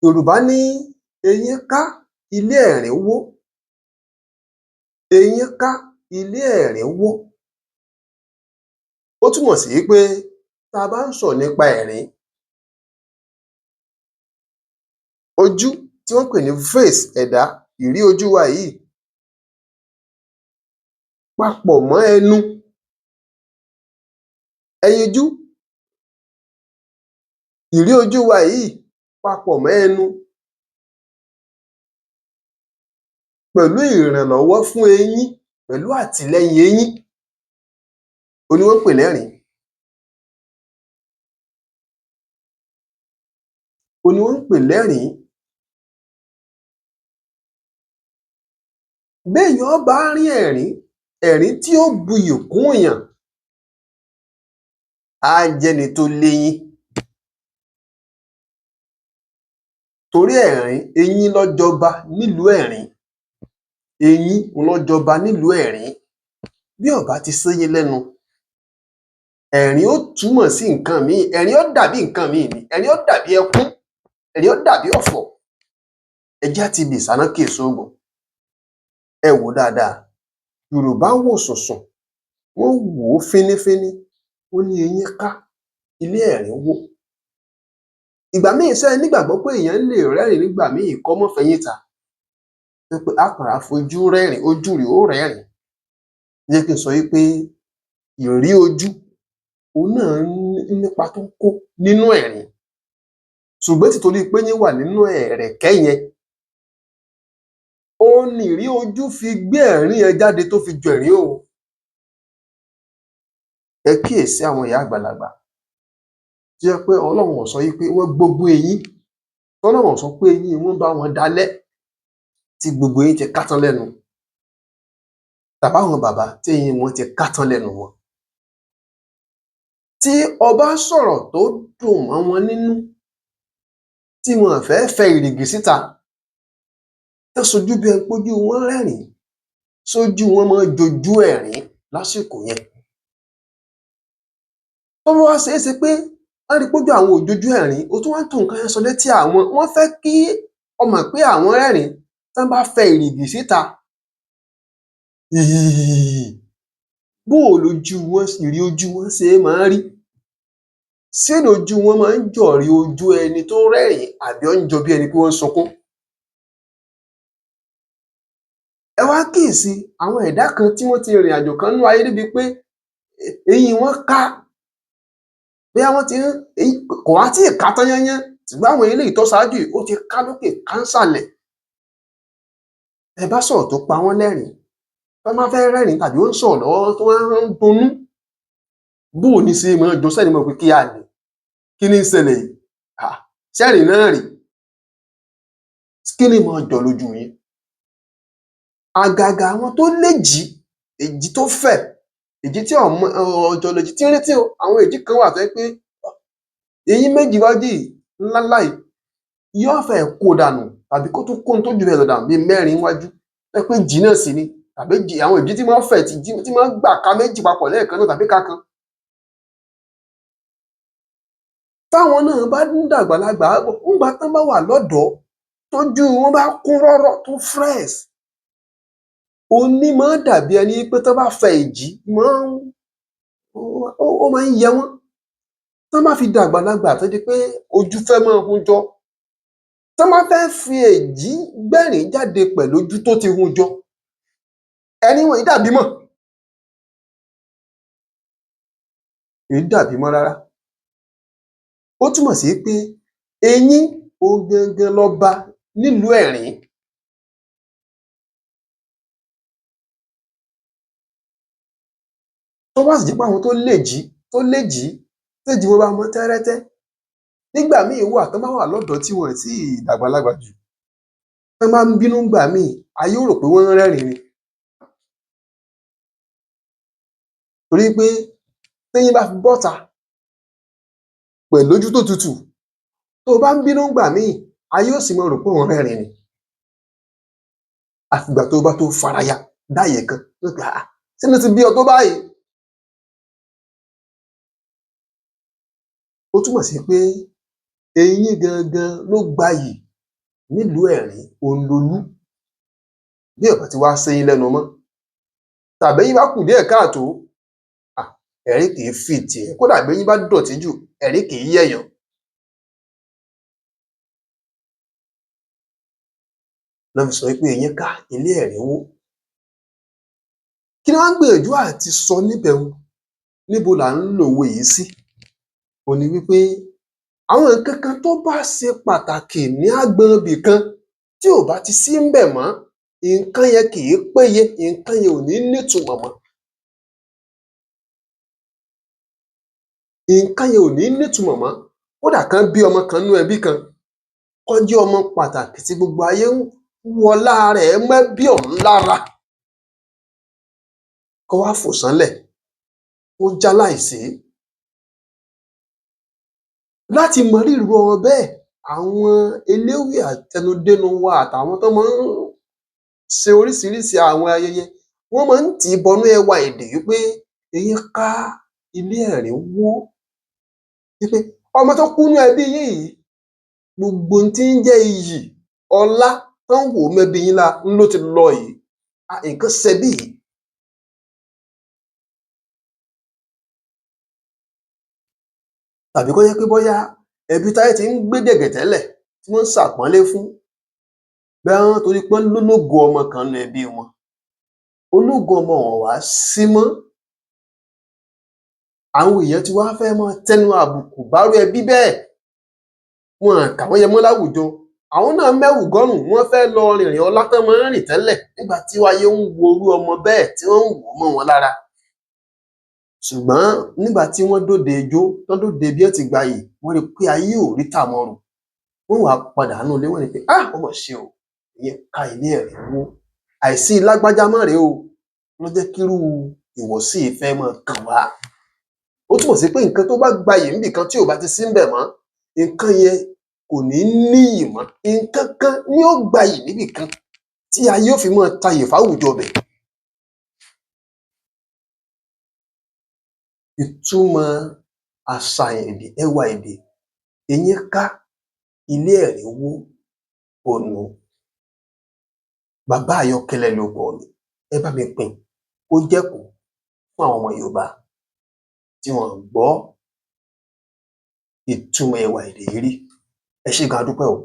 Yorùbá ní eyín ká, ilé ẹ̀rín wó. Eyín ká, ilé ẹ̀rín wó. Ó túmọ̀ sí pé tá a bá ń sọ̀rọ̀ nípa ẹ̀rín, ojú tí wọ́n ń pè ní face ẹ̀dá, ìrí ojú wa yìí papọ̀ mọ́ ẹnu, ẹyinjú, ìrí ojú wa yìí papọ̀ mọ́ ẹnu pẹ̀lú ìrànlọ́wọ́ fún eyín, pẹ̀lú àtìlẹyìn eyín, òhun ni wọ́n ń pè lẹ́rìn-ín. Òhun ni wọ́n ń pè lẹ́rìn-ín. Béèyàn ó bá rín ẹ̀rín, ẹ̀rín tí ó buyì kúnyàn, á jẹ́ni tó léyín. Torí ẹ̀rín, eyín ló jọba nílùú ẹ̀rín. Eyín ló jọba nílùú ẹ̀rín. Bí ò bá ti séyín lẹ́nu, ẹ̀rín ó túmọ̀ sí nǹkan míì, ẹ̀rín ó dàbí nǹkan míì ni, ẹ̀rín ó dàbí ẹkún, ẹ̀rín ó dàbí ọ̀fọ̀. Ẹ jẹ́ á tibi ìsáná kíyèsí oògùn. Ẹ wò ó dáadáa. Yorùbá wò sùnsùn, wọ́n wò ó fínífíní, wọ́n ní eyín ká, ilé ẹ̀rín wó. Ìgbà míì, ṣé ẹ nígbàgbọ́ pé èèyàn lè rẹ́rìn-ín nígbà míì kó má fẹyín ìta? Tó jẹ́ pé á kàn rọra fojú rẹ́rìn-ín, ojú rẹ̀ ó rẹ́rìn-ín. Ẹ jẹ́ kí n sọ wí pé ìrí ojú, òhun náà nípa tó ń kó nínú ẹ̀rín. Ṣùgbọ́n tìtorí péyín wà nínú ẹ̀rẹ̀kẹ́ yẹn, òhun ni ìrí ojú fi gbé ẹ̀rín yẹn jáde tó fi jọ ẹ̀rín o. Ẹ kíyèsí àwọn ìyá àgbàlagbà tó jẹ́ pé Ọlọ́run ò sọ wí pé wọ́n gbógún eyín, Ọlọ́run ò sọ pé eyín wọn bá wọn dalẹ́, tí gbogbo eyín ti ká tán lẹ́nu. Tàbí àwọn bàbá tí eyín wọn ti ká tán lẹ́nu wọn. Tí o bá sọ̀rọ̀ tó dùn mọ́ wọn nínú, tí wọn ò fẹ́ fẹ èrìgì síta, tán ṣojú bí ẹni pójú wọn rẹ́rìn-ín, sójú wọn máa ń jojú ẹ̀rín lásìkò yẹn. Tó bá wá ṣeéṣe pé wọ́n rí pójú àwọn ò jojú ẹ̀rín, o tún wá ń tún nǹkan yẹn sọ létí àwọn, wọ́n fẹ́ kí o mọ̀ pé àwọn rẹ́rìn-ín, tán bá fẹ èrìgì síta hìhìhìhì, bó o lojú wọn, ìrí ojú wọn ṣe máa ń rí? Ṣé ìrí ojú wọn máa ń jọ̀rí ojú ẹni tó rẹ́rìn-ín àbí ó ń jọ bí ẹni pé wọ́n ń sunkún? Ẹ wá kíyèsí àwọn ẹ̀dá kan tí wọ́n ti rìnrìn àjò kan nínú ayé débi pé eyín wọn ká, bóyá wọ́n ti ń, kò wá tíì ká tán yányán, ṣùgbọ́n àwọn eléyìí tó ṣáájú yìí, ó ti ká lókè, ká ńsàlẹ̀. Ẹ bá sọ̀rọ̀ tó pa wọ́n lẹ́rìn-ín, tán bá fẹ́ rẹ́rìn-ín tàbí ó ń sọ̀rọ̀ lọ́wọ́ tó wá ń dunnú, bó o ní ṣe máa jọ sẹ́ni mọ̀ pé kí á ní? Kí ní ń ṣẹlẹ̀ yìí? Hà, ṣẹ́rìn náà rèé? Kí ní máa jọ lójú yín? Àgàgà àwọn tó léjìí, èjì tó fẹ̀, èjì tí ò mọ ọ̀jọ̀ lèjì tínrín-tín o, àwọn èjì kan wà tó jẹ́ pé eyín méjì iwájú yìí ńláńlá yìí yóò fẹ́ẹ̀ kó dànù tàbí kó tún kó ohun tó jù bẹ́ẹ̀ lọ dànù bíi mẹ́rin níwájú, tó jẹ́ pé èjì náà sì ni, tàbí àwọn èjì tí máa ń fẹ̀, tí máa ń gbà ka méjì papọ̀ lẹ́ẹ̀kan náà tàbí ìka kan. Táwọn náà bá ń dàgbàlagbà bọ̀, ńgbà tán bá wà lọ́dọ̀ọ́, tójú wọn bá kún rọ́rọ́ tó fresh, òhun ní máa ń dàbí ẹni pé tán bá fẹ èjì, máa ń ó máa ń yẹ wọ́n. Tán bá fi dàgbàlagbà tó di pé ojú fẹ́ máa hun jọ, tán bá fẹ́ fi èjì gbẹ́rìn-ín jáde pẹ̀lú ojú tó ti hun jọ, ẹ̀rín wọn è dàbí mọ́. Kì í dàbí mọ́ rárá. Ó túmọ̀ sí pé eyín òhun gangan lọba nílùú ẹ̀rín. Tó bá sì jẹ́ pé àwọn tó léjìí, téjì wọn bá mọ́ tẹ́rẹ́tẹ́, nígbà míì wà tán bá wà lọ́dọ̀ọ́ tí wọn ò tíì dàgbàlagbà jù, tán bá ń bínú ńgbà míì, ayé ó rò pé wọ́n ń rẹ́rìn-ín ni. Torí pé téyín bá fi bọ́ta pẹ̀lú ojú tó tutù, tó o bá ń bínú ńgbà míì, ayé ó sì máa rò pé ò ń rẹ́rìn-ín ni. Àfìgbà tó o bá tó faraya dáàyè kan, tó pé àà, sínú ti bí ọ tó báyìí? Ó túmọ̀ sí pé eyín gangan ló gbayì Nílùú Ẹ̀rín òun lolú. Bí ò bá ti wá séyín lẹ́nu mọ́, tàbí eyín bá kù díẹ̀ káàtó, ẹ̀rín kìí fìtì ẹ̀. Kódà bí eyín bá dọ̀tí jù, ẹ̀rín kìí yẹ̀yàn. Ná fi sọ wípé eyín ká, ilé ẹ̀rín wó. Kí ni wọ́n ń gbìyànjú àti sọ níbẹ̀ un? Níbo là ń lòwe yìí sí? Òun ni wípé àwọn nǹkan kan tó bá ṣe pàtàkì ní agbọn ibì kan, tí ò bá ti sí ńbẹ̀ mọ́, nǹkan yẹn kìí péye, nǹkan yẹn ò ní nítumọ̀ mọ́. Nǹkan yẹn ò ní nítumọ̀ mọ́. Kódà kán bí ọmọ kan nínú ẹbí kan, kó jẹ́ ọmọ pàtàkì tí gbogbo ayé ń wọlá rẹ̀ mẹ́bí ọ̀hún lára, kó wá fò sánlẹ̀, kó jáláìsí. Láti mọ rírì irú ọmọ bẹ́ẹ̀, àwọn eléwì àtẹnudẹ́nu wa àtàwọn tán mọ́ ń ṣe oríṣiríṣi àwọn ayẹyẹ, wọ́n mọ́ ń tì í bọnú ẹwà èdè wípé eyín ká, ilé ẹ̀rín wó. Wípé ọmọ tó kú nínú ẹbí yín yìí, gbogbo n tí ń jẹ́ iyì, ọlá tán ń wò ó mẹ́bí yín lára ń ló ti lọ yìí. Nǹkan ṣẹbí yìí. Tàbí kó jẹ́ pé bóyá ẹbí táyé ti ń gbé gẹ̀gẹ̀ tẹ́lẹ̀, tí wọ́n ń ṣàpọ́nlé fún, bóyá wọ́n torí pé wọ́n lólógo ọmọ kan nínú ẹbí wọn. Ológo ọmọ ọ̀hún ò wá sí mọ́. Àwọn èèyàn ti wá fẹ́ máa tẹnu àbùkù bárú ẹbí bẹ́ẹ̀. Wọn ò kà wọ́n yẹ mọ́ láwùjọ. Àwọn náà mẹ́wù gọ́rùn, wọ́n fẹ́ lọ rìnrìn ọlá tán mọ́ ń rìn tẹ́lẹ̀ nígbà tí ayé ń wo irú ọmọ bẹ́ẹ̀ tí wọ́n ń wò ó mọ́ wọn lára. Ṣùgbọ́n nígbà tí wọ́n dóde ijó, tán dóde bí wọ́n ti gbayì, wọ́n rí pé ayé ò rí tàwọn rò. Wọ́n wá padà nínú ilé, wọ́n rí pé ó mà ṣe o, ìyẹn ká ilé ẹ̀rín wó. Àìsí lágbájá mọ́ rèé o, ló jẹ́ kírú ìwọ̀sí yìí fẹ́ máa kàn wá. Ó túmọ̀ sí pé nǹkan tó bá gbayì níbì kan tí ò bá ti sí ńbẹ̀ mọ́, nǹkan yẹn kò ní níyì mọ́. Nǹkan kan ní ó gbayì níbì kan tí ayé ó fi máa tayì fáwùjọ bẹ̀. Ìtumọ̀ àṣàyàn èdè, ẹwà èdè, eyín ká, ilé ẹ̀rín wó, òun nù. Bàbá Àyọkẹ́lẹ́ lorúkọ mi. Ẹ bá mi pín, kó jẹ́kọ̀ọ́ fún àwọn ọmọ Yorùbá tí wọn ò gbọ́ ìtumọ̀ ẹwà èdè yìí rí. Ẹ ṣé gan a dúpẹ́ o.